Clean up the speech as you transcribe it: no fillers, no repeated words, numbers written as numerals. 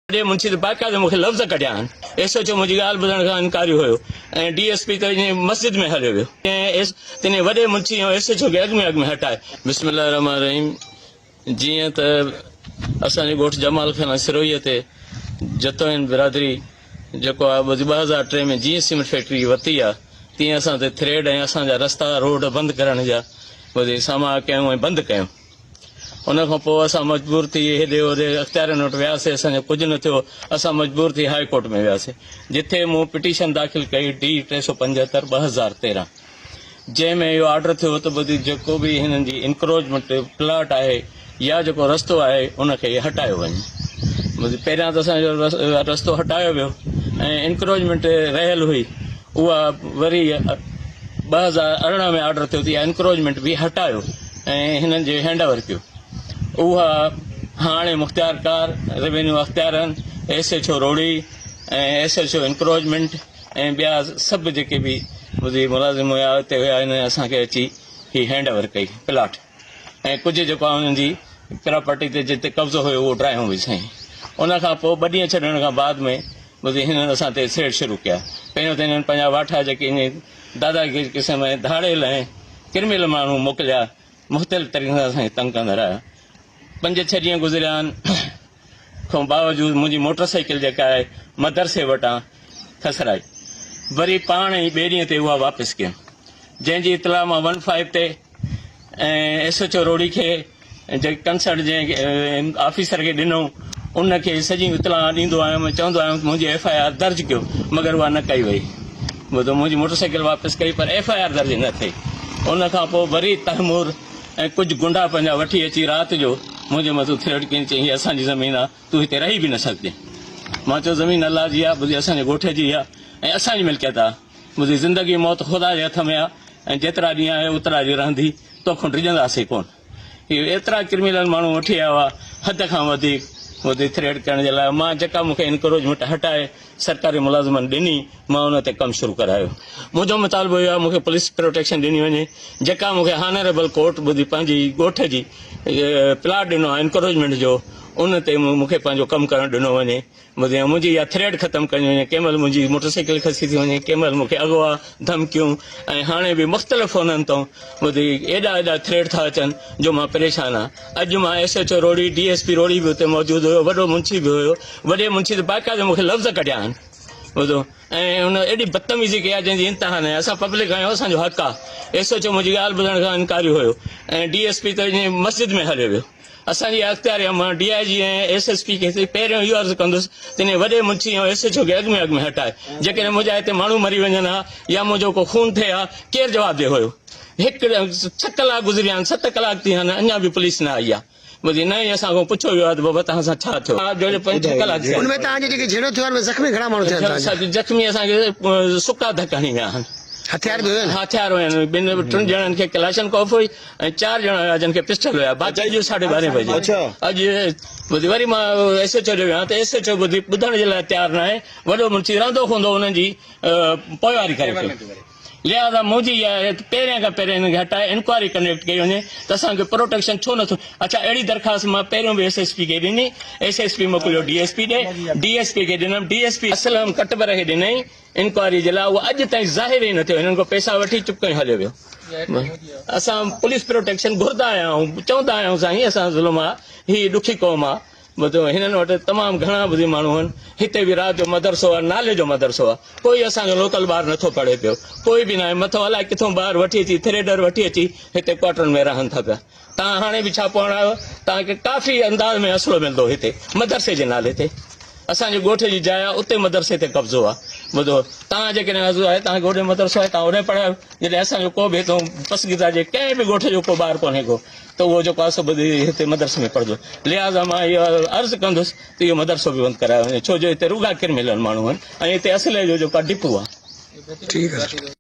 وڏي منشي ته باقاعده مون کي لفظ ڪڍيا آهن. ايس ايڇ او منهنجي ڳالهه ٻڌڻ کان انڪاري هيو ۽ ڊي ايس پي ته وڃي مسجد ۾ هليو ويو. تنهن وڏي منشي ۽ ايس ايڇ او کي اڳ ۾ اڳ ۾ هٽائي. بسم الله الرحمٰن الرحيم جيئن ته اسان جي ڳوٺ جمال خان سروهيء تي جتوئين برادري جيڪو آهي 2003 ۾ جيئن سيمنٽ فيڪٽري ورتي آهي تيئن اسان تي ٿريڊ ۽ اسان جا رستا روڊ بند ڪرڻ جا سامان ڪيون ۽ بند ڪيون. ان کان پوء اسان مجبور ٿي هيڏي هوڏي اختيارين وٽ وياسي، اسان جو ڪجهه نه ٿيو، اسان مجبور ٿي هاء ڪورٽ ۾ وياسي، جتي مون پٽيشن داخل ڪئي ڊي 375 2013 جنهن ۾ اهو آرڊر ٿيو ته ٻڌي جيڪو به هنن جي انڪروچمينٽ پلاٽ آهي يا جيڪو رستو آهي ان کي هٽايو وڃي. پهريان ته اسان جو رستو هٽايو ويو ۽ انڪروچمينٽ رهيل هئي اها وري 2018 ۾ آرڊر ٿيو ته اها انڪروچمينٽ به هٽايو. ۽ هنن جي هينڊ اوور ڪيو اها هاڻي مختيارڪار روينيو اختيارن S H O Rohri ۽ S H O encroachment ۽ ٻيا سڀ جيڪي به مزي ملازم هيا اتي هيا هنن اسان کي اچي هي هينڊ اوور ڪئي پلاٽ ۽ ڪجهه جيڪو آهي انهن جي پراپرٽي تي جتي قبضو هيو اهو ڊرايون به سائين ان کان پوء ٻه ڏينهن ڇڏڻ کان بعد ۾ مزي هنن اسان تي سيڙ شروع ڪيا پهريون ته هنن پنهنجا واٺا جيڪي داداگيري قسم ۽ ڌاڙيل ۽ ڪرميل ماڻهو موڪليا، مختلف طريقن سان اسان کي تنگ ڪندا رهيا. پنج ڇهه ڏينهن گذريا آهن کان باوجود منهنجي موٽر سائيڪل جيڪا آهي مدرسي وٽان کسرائي وري پاڻ ئي ٻئي ڏينهن تي اها واپس ڪيم جنهن جي اطلاع مان ون فائيو تي ۽ ايس ايڇ او روهڙي کي جيڪي ڪنسرٽ جنهن آفيسر کي ڏنو ان کي سڄي اطلاع ڏيندو آيم ۽ چوندو آيم ته منهنجي ايف I R درج ڪيو مگر اها نه ڪئي وئي ٻڌو منهنجي موٽر سائيڪل واپس ڪئي پر ايف I R درج نه ٿي ان کان پوء وري تحمور ۽ ڪجهه گنڊا پنهنجا وٺي اچي رات جو منهنجي مٿو ٿريٽ ڪيائين چيائين هي اسان جي زمين آ تون هتي رهي به نه سگهجين مان چيو زمين الله جي آ ٻڌي اسان جي ڳوٺ جي آ ۽ اسان جي ملڪيت آ منهنجي زندگي موت خدا جي هٿ ۾ آ ۽ جيترا ڏينهن آهي اوترا ڏينهن رهندي توکان ڊڄنداسين ڪونه. اهي ايترا ڪرمينل ماڻهو وٺي آيا هئا حد کان وڌيڪ مون تي ٿريٽ ڪرڻ جي لاء مان جيڪا مون کي انڪروچمينٽ هٽائي سرڪاري ملازمن ڏني مان ان تي ڪم شروع ڪرايو منهنجو مطالبو اهو آهي مون کي پوليس پروٽيڪشن ڏني وڃي جيڪا مون کي هانريبل ڪورٽ ٻڌي پنهنجي ڳوٺ جي پلاٽ ڏنو آهي انڪروچمينٽ جو ان تي مون کي پنهنجو ڪم ڪرڻ ڏنو وڃي. منهنجي منهنجي اها ٿريڊ ختم ڪئي وڃي ڪنهن مهل منهنجي موٽر سائيڪل کسي ٿي وڃي ڪنهن مهل مون کي اغوا ڌمڪيون ۽ هاڻي به مختلف فونن تان ٻڌي ايڏا ايڏا ٿريڊ ٿا اچن جو مان پريشان آهيان اڄ مان S H O Rohri D S P Rohri به اتي موجود هيو وڏو منشي به هيو وڏي منشي ته باقاعده مون کي لفظ ڪڍيا آهن ٻڌو ۽ هن ايڏي بدتميزي ڪئي آهي جنهن جي انتها ناهي اسان پبلڪ آهيون اسان جو حق آهي ايس ايڇ او منهنجي ڳالهه ٻڌڻ کان انڪاري هيو ۽ ڊي ايس پي ته مسجد ۾ هليو ويو اسان جي اختياري مان D I G ۽ S S P کي پهريون اهو عرض ڪندس ته انهي وڏي منشي ۽ ايس ايڇ او کي اڳ ۾ اڳ ۾ هٽائي جيڪڏهن منهنجا هتي ماڻهو مري وڃن ها يا منهنجو ڪو خون ٿئي ها ڪير جوابده هيو هڪ ڇهه ڪلاڪ گذري ويا آهن ست ڪلاڪ ٿي ويا آهن اڃا به پوليس نه آئي آهي ٻڌي نه ئي اسان کان پڇيو ويو آهي ته بابا توهان سان ڇا ٿيو جو جو پنج ڇهه ڪلاڪ ٿيا ان ۾ توهان جو جيڪي جهيڙو ٿيو آهي ان ۾ زخمي گهڻا ماڻهو ٿيا آهن توهان جا؟ زخمي اسان کي سڪا ڌڪ هڻي ويا آهن هٿيار به هين؟ هٿيار هين ٻن ٽن ڄڻن کي ڪلاشن ڪوف هئي ۽ چار ڄڻا هيا جن کي پسٽل هيا باقي اڄ ساڍي ٻارهين بجي اڄ ٻڌي وري مان ايس ايڇ او ڏي ويو ته ايس ايڇ او ٻڌي ٻڌڻ جي لاء تيار ناهي وڏو منشي رهندو خوندو انهن جي پوئواري ڪري پيو لهٰذا منهنجي اها آهي ته پهريان کان پهريان هنن کي هٽائي انڪوائري ڪنڊڪٽ ڪئي وڃي ته اسان کي پروٽيڪشن ڇو نٿو اڇا اهڙي درخواست مان پهريون به ايس ايس پي کي ڏني ايس ايس پي موڪليو ڊي ايس پي ڏي ڊي ايس پي کي ڏنم ڊي ايس پي اسلم ڪٽبر کي ڏنائين انڪوائري جي لاء اهو اڄ تائين ظاهر ئي نه ٿيو هنن کان پئسا وٺي چپ ڪيون هليو ويو اسان پوليس پروٽيڪشن گهردا آيا آهيون چوندا آيا آهيون سائين اسان ظلم آ هي ڏکي قوم آ ٻڌو هنن وٽ تمام گهڻا ٻڌي ماڻهو آهن هتي به رات جو مدرسو آ نالي جو مدرسو آ ڪوئي اسان جو لوڪل ٻار نٿو پڙهي پيو ڪوئي به ناهي مٿو الائي ڪٿون ٻار وٺي اچي ٿريڊر وٺي اچي هتي ڪوارٽرن ۾ رهن ٿا پيا توهان هاڻي به ڇاپو هڻايو توهان کي ڪافي انداز ۾ اصلو ملندو هتي مدرسي جي نالي تي اسان جي ڳوٺ جي جاء آهي اتي مدرسي تي قبضو آهي ٻڌو توهان جيڪڏهن عرض آهي توهان کي هوڏي مدرسو آهي توهان هوڏي پڙهايو جڏهن اسان جو ڪو به هتو پسگردا جي ڪنهن به ڳوٺ جو ڪو ٻار ڪونهي ڪو ته اهو جيڪو آهي سو ٻڌي هتي مدرسي ۾ پڙهندو لهٰذا مان اهو عرض ڪندس ته اهو مدرسو به بند ڪرايو وڃي ڇو جو هتي رڳا ڪرميلن ماڻهو آهن ۽ هتي اصلي جو جيڪو آهي ڊپو آهي. ٺيڪ آهي.